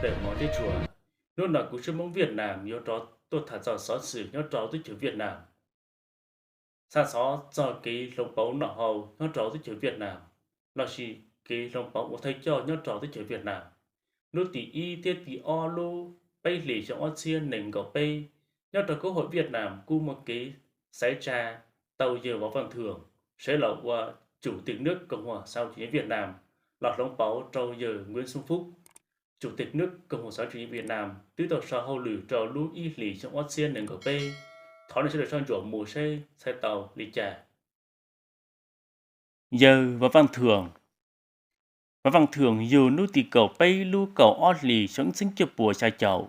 Tawm mov thiab tshua. Hnub no kuv Tshwj Hmoob Viaj Nam yuav rov tuaj tham txog xov xwm nyob rau teb chaws Viaj Nam, xa xov txog kev hloov pauv noj haus nyob rau teb chaws Viaj Nam, lossis kev hloov pauv ua thawj coj nyob rau teb chaws Viaj Nam. Lub tim ib thiab tim ob lub peb hlis xyoo ob txhiab nees nkaum peb, nyob rau Koob Hauj Viaj Nam kuj muaj kev xaiv tsa tau yawg Võ Văn Thưởng sawv los ua Chủ tịch nước Cộng hòa xã hội chủ nghĩa Việt Nam, los hloov pauv rau yawg Nguyễn Xuân Phúc, Chủ tịch nước Cộng hòa xã hội chủ nghĩa Việt Nam, twb tau sau hauj lwm rau lub ib hlis xyoo ob txhiab nees nkaum peb. Thov nej sawv daws soj ntsuam mus saib txhais tau li cas. Yawg Võ Văn Thưởng. Võ Văn Thưởng yug hnub tim kaum peb lub kaum ob hlis xyoo ib txhiab cuaj puas xya caum,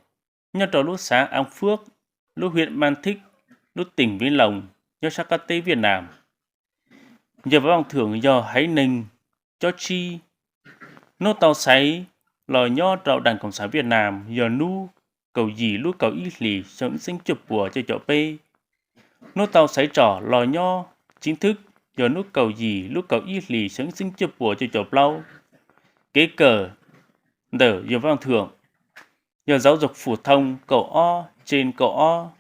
nyob rau lub xav An Phước, lub huyện Mang Thít, lub tỉnh Vĩnh Long, nyob sab qab teb Viaj Nam. Yawg Võ Văn Thưởng yog haiv neeg cob tsib, hnub tau xaiv los nyob rau Đảng Cộng sản Việt Nam yog hnub kaum yim lub kaum ib hlis xyoo ib txhiab cuaj puas cuaj caum peb. Hnub tau xaiv tsom los nyob chính thức yog hnub kaum yim lub kaum ib hlis xyoo ib txhiab cuaj puas cuaj caum plaub. Kev kawm ntawm yawg Võ Văn Thưởng yog giáo dục phổ thông kaum ob trên kaum ob,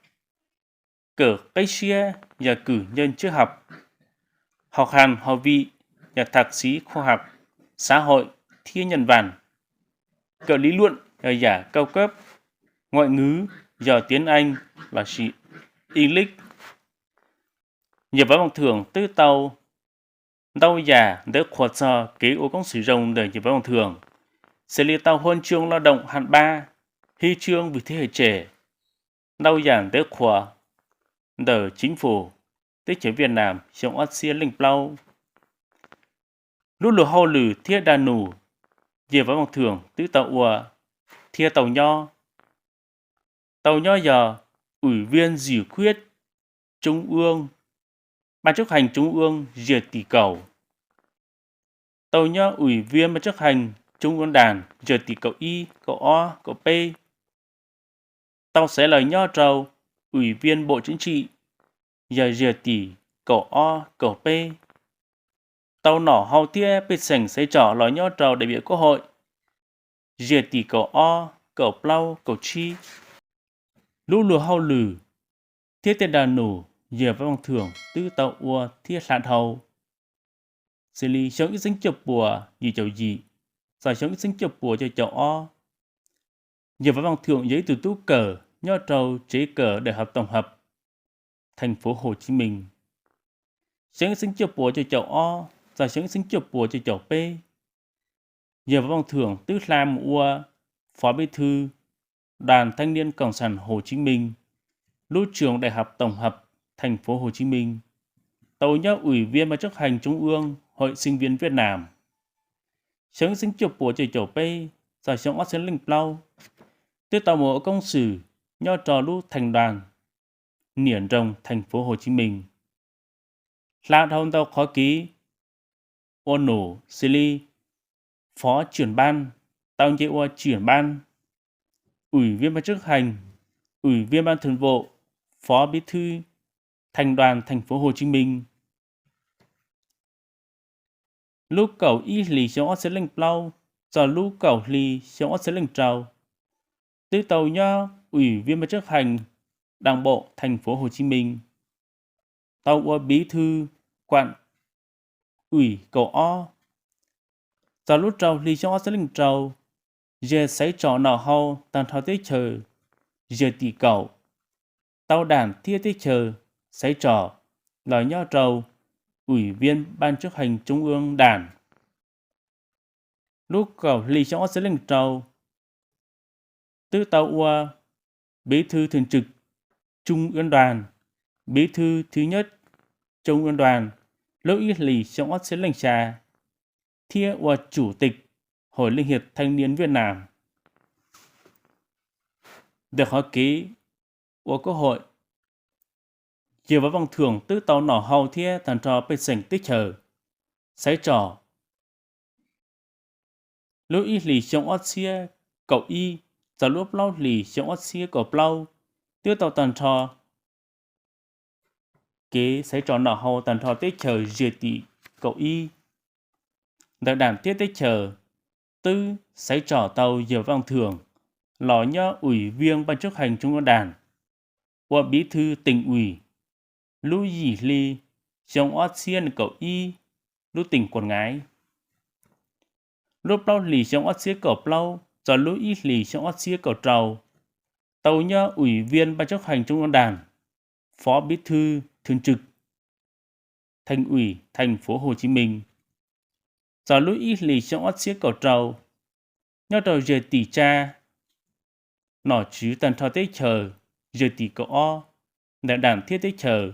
kawm qib siab yog cử nhân triết học, học hành học vị yog thạc sĩ khoa học, xã hội thiab nhân văn, kawm lý luận yog yam cao cấp, ngoại ngữ yog tiếng Anh lossis English. Yawg Võ Văn Thưởng twb tau ntau yam ntawv qhuas txog kev ua koob xwm zoo ntawm yawg Võ Văn Thưởng, xws li tau Huân chương Lao động hạng ba, Huy chương vì thế hệ trẻ, ntau yam ntawv qhuas ntawm chính phủ teb chaws Viaj Nam xyoo ob txhiab leej plaub. Lub luag hauj lwm thiab dag num yawg Võ Văn Thưởng twb tau ua thiab tau nyob. Tau nyob yog Ủy viên dự khuyết Trung ương, Ban chấp hành Trung ương yog tim kaum. Tau nyob Ủy viên Ban chấp hành Trung ương Đảng yog tim kaum ib, kaum ob, kaum peb. Tau xaiv los nyob rau Ủy viên Bộ Chính trị yog yog tim kaum ob, kaum peb. Tau noj haus thiab pej xeem xaiv tsom los nyob rau đại biểu Quốc hội yog tim kaum ob, kaum plaub, kaum tsib. Lub luag hauj lwm thiab tej dag num yawg Võ Văn Thưởng twb tau ua thiab hla dhau, xws li xyoo ib txhiab cuaj puas yim caum yim txog xyoo ib txhiab cuaj puas cuaj caum ob, yawg Võ Văn Thưởng yog ib tug tub kawm nyob rau tsev kawm Đại học Tổng hợp Thành phố Hồ Chí Minh. Xyoo ib txhiab cuaj puas cuaj caum ob txog xyoo ib txhiab cuaj puas cuaj caum peb, yawg Võ Văn Thưởng twb hla mus ua Phó Bí thư Đoàn Thanh niên Cộng sản Hồ Chí Minh, lub trường Đại học Tổng hợp Thành phố Hồ Chí Minh, tau nyob Ủy viên Ban chấp hành Trung ương Hội sinh viên Việt Nam. Xyoo ib txhiab cuaj puas cuaj caum peb txog xyoo ob txhiab leej plaub, twb tau mus ua koob xwm nyob rau lub thành đoàn, niam nroog Thành phố Hồ Chí Minh. Hla dhau ntau qhov kev ua num xws li Phó trưởng ban, tau nce ua trưởng ban, Ủy viên Ban chấp hành, Ủy viên Ban thường vụ, Phó Bí thư Thành đoàn Thành phố Hồ Chí Minh. Lub kaum ib hlis xyoo ob txhiab leej plaub txog lub kaum hli xyoo ob txhiab leej rau, twb tau nyob Ủy viên Ban chấp hành Đảng bộ Thành phố Hồ Chí Minh, tau ua Bí thư Quận ủy kaum ob. Txog lub rau hli xyoo ob txhiab leej rau, yawg xaiv tsom noj haus tag nrho teb chaws yog tim kaum, tau đảng thiab teb chaws xaiv tsom los nyob rau Ủy viên Ban chấp hành Trung ương Đảng. Lub kaum hli xyoo ob txhiab leej rau, twb tau ua Bí thư Thường trực Trung ương Đoàn, Bí thư thứ nhất Trung ương Đoàn lub ib hlis xyoo ob txhiab leej xya, thiab ua Chủ tịch Hội Liên hiệp Thanh niên Việt Nam. Ntawm qhov kev ua quốc hội, yawg Võ Văn Thưởng twb tau noj haus thiab tag nrho pej xeem teb chaws xaiv tsom. Lub ib hlis xyoo ob txhiab kaum ib txog lub plaub hlis xyoo ob txhiab kaum plaub, twb tau tag nrho kev xaiv tsom noj haus tag nrho teb chaws yog tim kaum ib. Ntawm đảng thiab teb chaws twb xaiv tsom tau yawg Võ Văn Thưởng los nyob Ủy viên Ban chấp hành Trung ương Đảng, ua bí thư tỉnh ủy, lub yim hli xyoo ob txhiab nees nkaum ib, lub tỉnh Quảng Ngãi. Lub plaub hlis xyoo ob txhiab kaum plaub txog lub ib hlis xyoo ob txhiab kaum rau, tau nyob Ủy viên Ban chấp hành Trung ương Đảng, Phó Bí thư Thường trực Thành ủy Thành phố Hồ Chí Minh. Txog lub ib hlis xyoo ob txhiab kaum rau, nyob rau yawg tim tsa nom tswv tag nrho teb chaws, yawg tim kaum ob ntawm Đảng thiab teb chaws,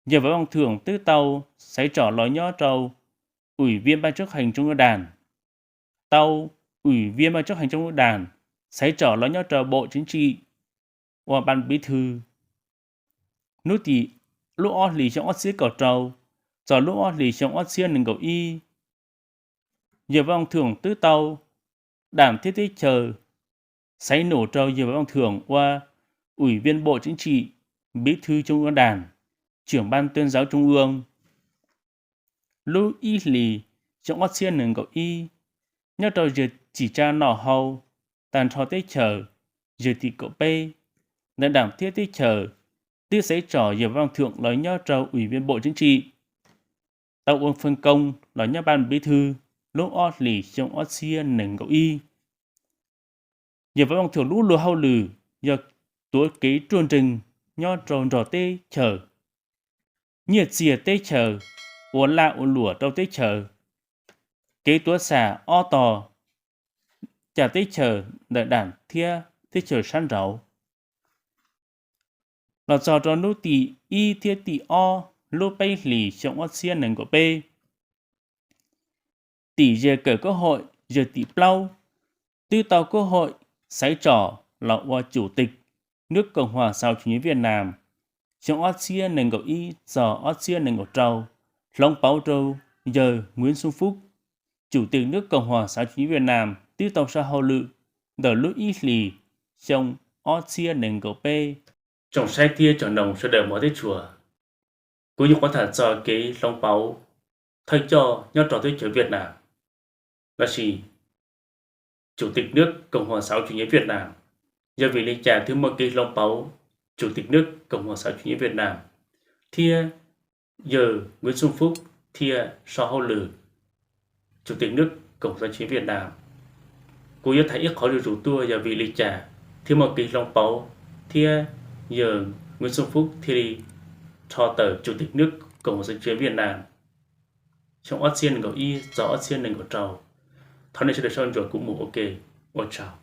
yawg Võ Văn Thưởng twb tau xaiv tsom los nyob rau Ủy viên Ban chấp hành Trung ương Đảng, tau Ủy viên Ban chấp hành Trung ương Đảng xaiv tsom los nyob rau Bộ Chính trị, ua Ban Bí thư. Hnub tim lub ob hlis xyoo ob txhiab kaum rau txog lub ob hlis xyoo ob txhiab nees nkaum ib, yawg Võ Văn Thưởng twb tau Đảng thiab teb chaws xaiv num rau yawg Võ Văn Thưởng ua Ủy viên Bộ Chính trị, Bí thư Trung ương Đảng, Trưởng ban Tuyên giáo Trung ương. Lub ib hlis xyoo ob txhiab nees nkaum ib, nyob rau yawg tim tsa nom hau tag nrho teb chaws, yawg tim kaum peb ntawm Đảng thiab teb chaws, twb xaiv tsom yawg Võ Văn Thưởng los nyob rau Ủy viên Bộ Chính trị, tau ua phân công los nyob Ban Bí thư lub ob hlis xyoo ob txhiab nees nkaum ib. Yawg Võ Văn Thưởng lub luag hauj lwm yog tuav kev ruaj nreeg nyob rau nrog teb chaws, nyiaj txiag teb chaws, ua laj ua luam rau teb chaws, kev tuav xam ob tog, cas teb chaws ntawm Đảng thiab teb chaws sab nraud. Los txog rau hnub tim ib thiab tim ob lub peb hlis xyoo ob txhiab nees nkaum peb, tim yawg kawm Quốc hội, yawg tim plaub twb tau Quốc hội xaiv tsom los ua Chủ tịch nước Cộng hòa Xã hội Chủ nghĩa Việt Nam xyoo ob txhiab nees nkaum ib txog ob txhiab nees nkaum rau, hloov pauv rau yawg Nguyễn Xuân Phúc, Chủ tịch nước Cộng hòa Xã hội Chủ nghĩa Việt Nam twb tau so hauj lwm ntawm lub ib hlis xyoo ob txhiab nees nkaum peb. Tsoom saib thiab tsoom noog sawv daws mog teb tshua, kuv nyuam qhuav tham txog kev hloov pauv thawj coj nyob rau teb chaws Việt Nam, lossis Chủ tịch nước Cộng hòa Xã hội Chủ nghĩa Việt Nam, yog vim li cas thiaj muaj kev hloov pauv Chủ tịch nước Cộng hòa Xã hội Chủ nghĩa Việt Nam, thiab yawg Nguyễn Xuân Phúc thiaj so hauj lwm Chủ tịch nước Cộng hòa Xã hội Chủ nghĩa Việt Nam. Kuv yuav tham ib qho zuj zus tuaj yog vim li cas thiaj muaj kev hloov pauv thiab yawg Nguyễn Xuân Phúc thiaj li rho tawm Chủ tịch nước Cộng hòa Xã hội Chủ nghĩa Việt Nam xyoo ob txhiab nees nkaum ib txog ob txhiab nees nkaum rau. Thov nej sawv daws soj ntsuam kuv mus ua ke, ua tsaug.